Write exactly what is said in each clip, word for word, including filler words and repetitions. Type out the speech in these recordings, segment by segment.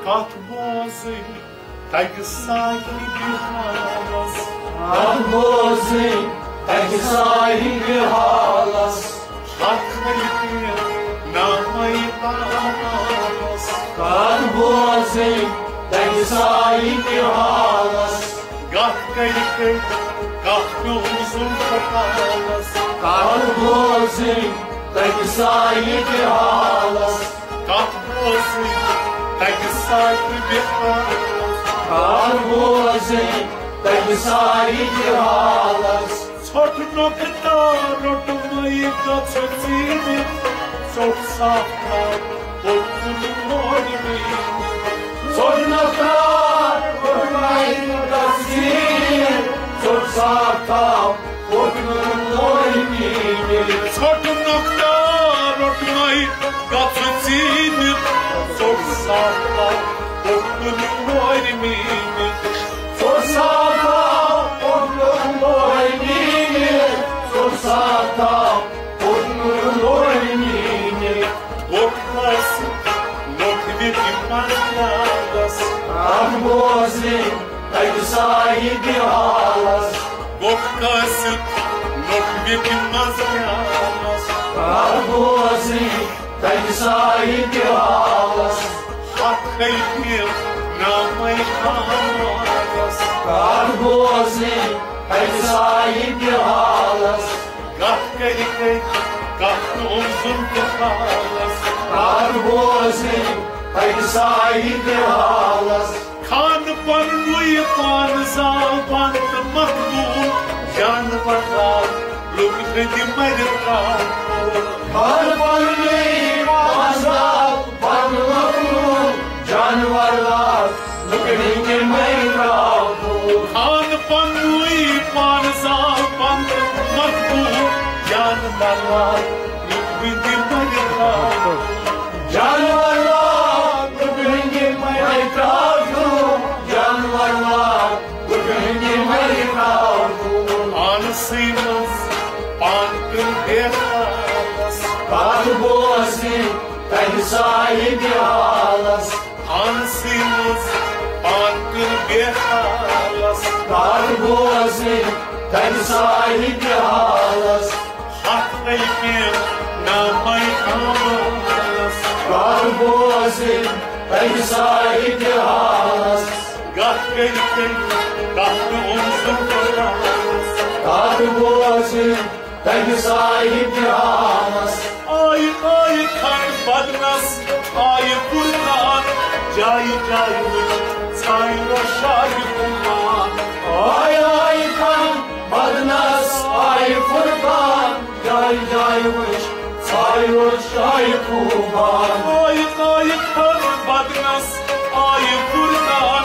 کتھ بوزٕنۍ تگہِ صاحبِ حالس۔ کتھ بوزٕنۍ تگہِ صاحبِ حالس۔ حق خلقِ نامے پانس۔ کتھ بوزٕنۍ تگہِ صاحبِ حالس۔ گتھ کرِ کٔرۍ کتھ پیوٚم ذوالفقارس۔ کتھ بوزٕنۍ تگہِ صاحبِ حالس۔ کتھ بوزٕنۍ تگہِ صاحبِ حالس۔ کتھ بوزٕنۍ تگہِ صاحبِ حالس۔ ژھوٚٹ نۄقطہ روٚٹ مے گژھِ ژیٖرِتھ، ژوٚٹ صاف تھاو اوٚکُن لورِ میٖنِتھ۔ ژھوٚٹ نۄقطہ روٚٹ مے گژھِ ژیٖرِتھ، ژوٚٹ صاف تھاو اوٚکُن لورِ میٖنِتھ۔ ژھوٚٹ نۄقطہ روٚٹ مے گژھِ ژیٖرِتھ، ژوٚٹ صاف تھاو اوٚکُن لورِ میٖنِتھ۔ ژوٚٹ صاف تھاو اوٚکُن لورِ میٖنِتھ، ژوٚٹ صاف تھاو اوٚکُن لورِ میٖنِتھ۔ گوٚٹ کٲنٛسہِ لوٚگ وِتہِ منٛز پیالس۔ کتھ بوزٕنۍ تگہِ صاحبِ حالس۔ گوٚٹ کٲنٛسہِ لوٚگ وِتہِ منٛز پیالس۔ کتھ بوزٕنۍ تگہِ صاحبِ حالس۔ حق خلقِ نامے پانس۔ کتھ بوزٕنۍ تگہِ صاحبِ حالس۔ گتھ کرِ کٔرۍ کتھ اوٚم ذوالفقارس۔ کتھ بوزٕنۍ تگہِ صاحبِ حالس۔ خان پننُے پان زاو بند مخدوٗم، جانور آو لوٚگ ہٕنٛدِ مرِ ترٛاو۔ خان پننُے پان زاو بند مخدوٗم، جانور آو لوٚگ ہٕنٛدِ مرِ ترٛاو۔ خان پننُے پان زاو بند مخدوٗم، جانور آو لوٚگ ہٕنٛدِ مرِ ترٛاو۔ جانور آو لوٚگ ہٕنٛدِ مرِ ترٛاو، جانور آو لوٚگ ہٕنٛدِ مرِ ترٛاو۔ پانسٕے منٛز پان کٔر بے حالس۔ کتھ بوزٕنۍ تگہِ صاحبِ حالس۔ پانسٕے منٛز پان کٔر بے حالس۔ کتھ بوزٕنۍ تگہِ صاحبِ حالس۔ حق خلقِ نامے پانس۔ کتھ بوزٕنۍ تگہِ صاحبِ حالس۔ گتھ کرِ کٔرۍ کتھ اوٚم ذوالفقارس۔ کتھ بوزٕنۍ تگہِ صاحبِ حالس۔ آیہِ آیہِ کھنڈ بدنس، آیہِ فرقان، جایہِ جایہِ وُچھ ژھایہِ روشایہِ خوٗبان۔ آیہِ آیہِ کھنڈ بدنس، آیہِ فرقان، جایہِ جایہِ وُچھ ژھایہِ روشایہِ خوٗبان۔ آیہِ آیہِ کھنڈ بدنس، آیہِ فرقان،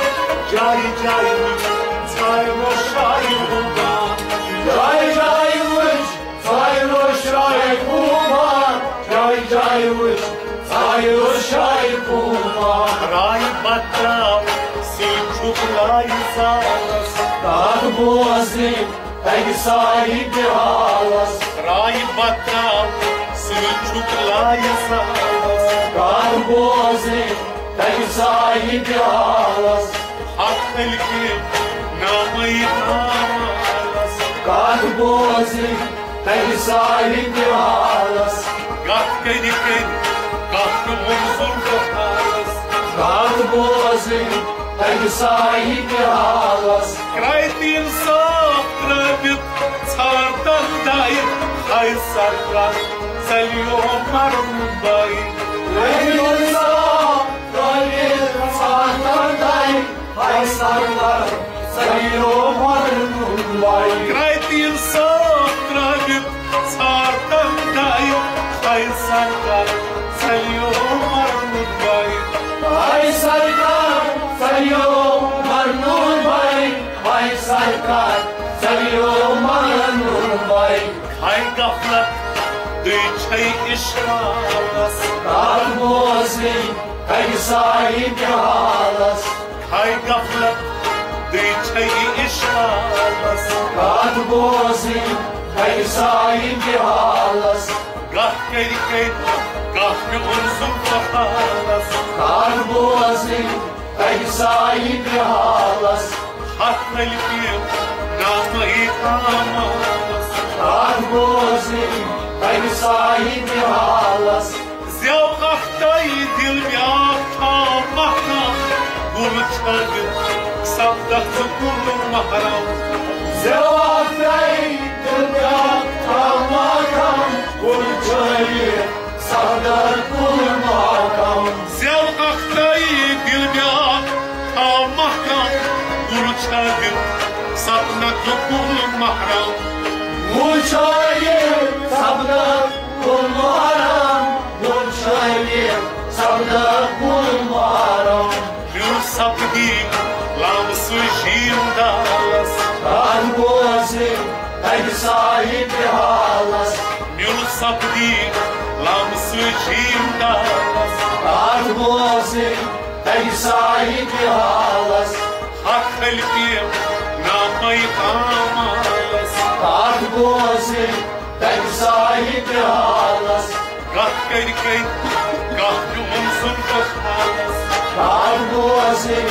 جایہِ جایہِ وُچھ ژھایہِ روشایہِ خوٗبان۔ جایہِ جایہِ وُچھ ژھایہِ روشایہِ خوٗبان، جایہِ جایہِ وُچھ ژھایہِ روشایہِ خوٗبان۔ رایہِ بدراو سۭتۍ چھُکھ لایہِ زالس۔ کتھ بوزٕنۍ تگہِ صاحبِ حالس۔ رایہِ بدراو سۭتۍ چھُکھ لایہِ زالس۔ کتھ بوزٕنۍ تگہِ صاحبِ حالس۔ حق خلقِ نامے پانس۔ کتھ بوزٕنۍ تگہِ صاحبِ حالس۔ گتھ کرِ کٔرۍ کتھ اوٚم ذوالفقارس۔ کتھ بوزٕنۍ تگہِ صاحبِ حالس۔ کرٛایہِ تہِ انصاف ترٛٲوِتھ ژھار تنداے، ہاے سرکار ژلیو مرُن بے۔ کرٛایہِ تہِ انصاف ترٛٲوِتھ ژھار تنداے، ہاے سرکار ژلیو مرُن بے۔ کرٛایہِ تہِ انصاف ترٛٲوِتھ ژھار تنداے، ہاے سرکار ژلیو مرُن بے۔ ہاے سرکار ژلیو مرُن بے، ہاے سرکار ژلیو مرُن بے۔ ہاے غفلت تُہۍ چھے اشکالس۔ کتھ بوزٕنۍ تگہِ صاحبِ حالس۔ ہاے غفلت تُہۍ چھے اشکالس۔ کتھ بوزٕنۍ تگہِ صاحبِ حالس۔ گتھ کرِ کٔرۍ کتھ مےٚ اوٚن ذوالفقارس۔ کتھ بوزٕنۍ صاحب حالس۔ ہتھ رۄپیہِ نامے کامس۔ کتھ بوزٕنۍ تمہِ صاحب حالس۔ زیو اکھ تۄہہِ دِل بیاکھ تھاو محکم۔ گُل چھٲوِتھ سپدکھ ژٕ کُل محرم۔ زیو اکھ تۄہہِ دِل بیاکھ تھاو محکم۔ گُل چھٲوِتھ سپدکھ کُل محکم۔ زیو اکھ تۄہہِ دِل بیاکھ تھاو محکم۔ گُل چھٲوِتھ سپدکھ ژٕ کُل محرم۔ گُل چھٲوِتھ سپدکھ کُل محرم۔ گُل چھٲوِتھ سپدکھ کُل محرم۔ میون سپدی لامسُے شیٖن دالس۔ کتھ بوزٕنۍ تمہِ صاحب حالس۔ میون سپدی لامسُے شیٖن دالس۔ کتھ بوزٕنۍ تمہِ صاحب حالس۔ ہتھ رۄپیہِ نامے کامس۔ کتھ بوزٕنۍ تمہِ صاحب حالس۔ کتھ کرِ کتھِ، کتھ میون زُن کس حالس۔ کتھ بوزٕنۍ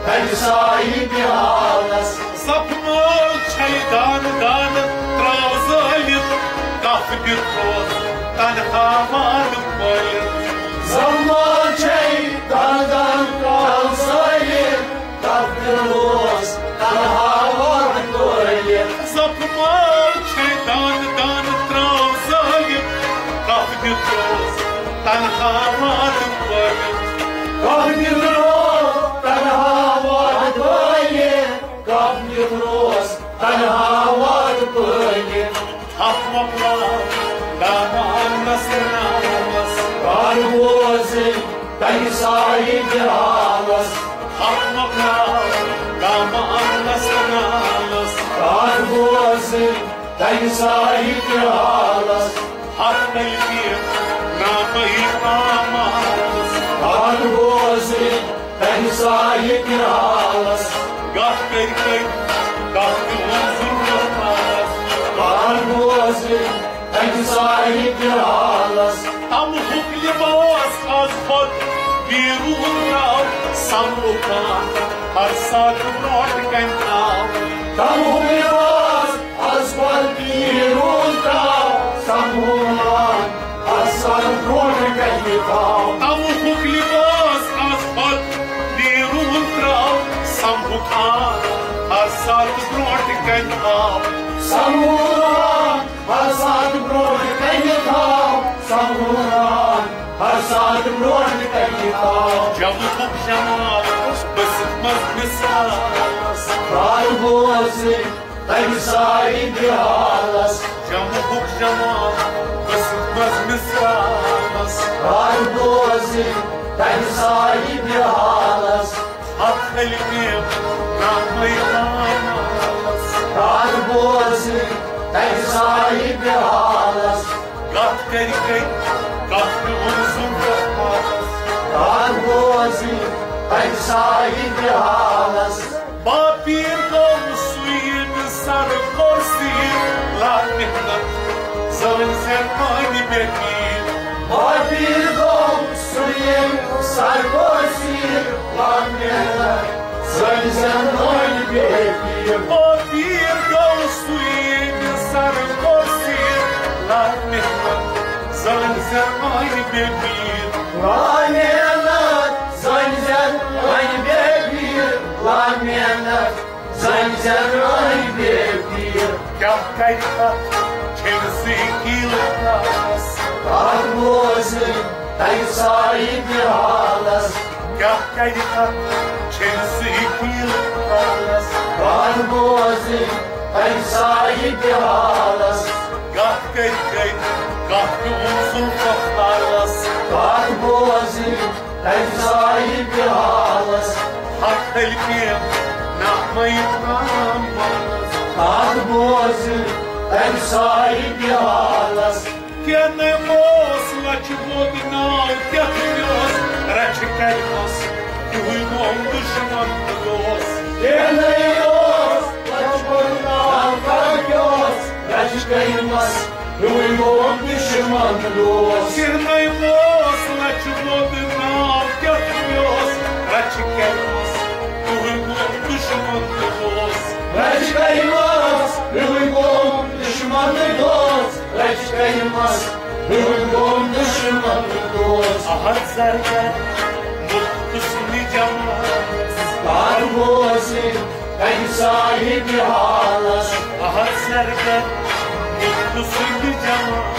تمہِ صاحب حالس۔ زپہٕ مٲل چھے دانہٕ دانہٕ تراو زٲلِتھ، کتھ دِتھ روز تنہا واد پٲلِتھ۔ زپہٕ مٲل چھے دانہٕ دانہٕ تراو زٲلِتھ، کتھ دِتھ روز تنہا واد پٲلِتھ۔ زپہٕ مٲل چھے دانہٕ دانہٕ تراو زٲلِتھ، کتھ دِتھ روز تنہا واد پٲلِتھ۔ کتھ دِتھ روز تنہا واد پٲلِتھ۔ کتھ دِتھ روز تنہا واد پٲلِتھ۔ ہتھ مۄکلاو دامانس نالس۔ کتھ بوزٕنۍ تمہِ صاحب حالس۔ ہتھ مۄکلاو دامانس نالس۔ کتھ بوزٕنۍ تمہِ صاحب حالس۔ ہتھ رۄپیہِ نامے کامس۔ کتھ بوزٕنۍ تمہِ صاحب حالس۔ گتھ کٔرۍ کٔرۍ، گتھ تہِ اوس ضروٗرت حالس۔ کتھ بوزٕنۍ تمہِ صاحب حالس۔ تمہُک لباس از پتہٕ بیرون درٛاو، سمو کانٛہہ ہر ساتہٕ برونٛٹھ کنہِ تھاو۔ تمہُک لباس از پتہٕ بیرون درٛاو، سمو کانٛہہ ہر ساتہٕ برونٛٹھ کنہِ تھاو۔ تمہُک لباس از پتہٕ بیرون درٛاو، سمو کانٛہہ ہر ساتہٕ برونٛٹھ کنہِ تھاو۔ سمو کانٛہہ ہر ساتہٕ برونٛٹھ کنہِ تھاو، سمو کانٛہہ ہر ساتہٕ برونٛٹھ کنہِ تھاو۔ جمہُک جمال بٔسِتھ منٛز مثالس۔ کتھ بوزٕنۍ تمہِ صاحب حالس۔ جمہُک جمال بٔسِتھ منٛز مثالس۔ کتھ بوزٕنۍ تمہِ صاحب حالس۔ ہتھ علمہِ نامے کامس۔ کتھ بوزٕنۍ تمہِ صاحب حالس۔ کتھ کرِ کتھِ، کتھ پیوٚن زُن کتھ پالس۔ کتھ بوزٕنۍ تمہِ صاحب حالس۔ باپیٖر گوٚو سُہ ییٚمہِ سرٕ کوٚر سیٖر لا محنت زٲنۍ زٮ۪ن مٲنۍ بے پیٖر۔ باپیٖر گوٚو سُہ ییٚمہِ سرٕ کوٚر سیٖر لا محنت زٲنۍ زٮ۪ن مٲنۍ بے پیٖر۔ باپیٖر گوٚو سُہ ییٚمہِ سرٕ کوٚر سیٖر لا محنت زٲنۍ زٮ۪ن مٲنۍ بے پیٖر۔ لا محنت زٲنۍ زٮ۪ن مٲنۍ بے پیٖر۔ لا محنت زٲنۍ زٮ۪ن مٲنۍ بے پیٖر۔ کیٛاہ کرِ کتھ چھٔلۍ سٕے کیٖلہٕ کاس۔ کتھ بوزٕنۍ تمہِ صاحب حالس۔ کیٛاہ کرِ کتھ چھٔلۍ سٕے کیٖلہٕ کاس۔ کتھ بوزٕنۍ تمہِ صاحب حالس۔ کتھ کرِ کرِ، کتھ پیوٚن زُن کتھ پالس۔ کتھ بوزٕنۍ تمہِ صاحب حالس۔ ہتھ تیٚلہِ پیٚیَم نامے کامس۔ کتھ بوزٕنۍ تمہِ صاحب حالس۔ کینہہ نہٕ اوس لچھ ووٚد ناو کیٛاہ مےٚ اوس رچھِ کرِمس، یِہُے گوٚو دُشمن دوس۔ کینہہ نہٕ اوس لچھ ووٚد ناو کیٛاہ مےٚ اوس رچھِ کرِمس، ہیوٚوُے گوٚو دُشمن دوس۔ کینہہ نہٕ اوس لچھ ووٚد ناو کیٛاہ مےٚ اوس رچھِ کرِمس، کٔرمَس، ہیوٗ گوٚم دُشمن دوست، رَچہِ کٔرمَس، ہیوٗ گوٚم دُشمن دوست۔ احد زردن، مُفت سُنٛد جمال۔ کر بوزِ تَمہِ صاحبِ حالس۔ احد زردن، مُفت سُنٛد جمال۔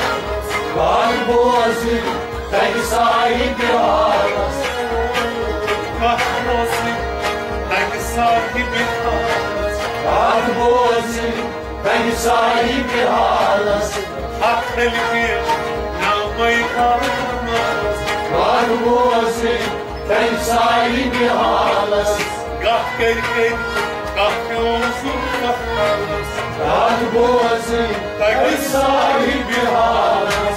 کر بوزِ تَمہِ صاحبِ حالس۔ کر بوزِ تَمہِ صاحبِ حالس۔ کر بوزِ تَمہِ صاحبِ حالس۔ اکھ ہلکہِ نامَے حالس۔ کر بوزِ تَمہِ صاحبِ حالس۔ گاہ کٔرۍ کٔرۍ کَتھ اوس۔ کر بوزِ تَمہِ صاحبِ حالس۔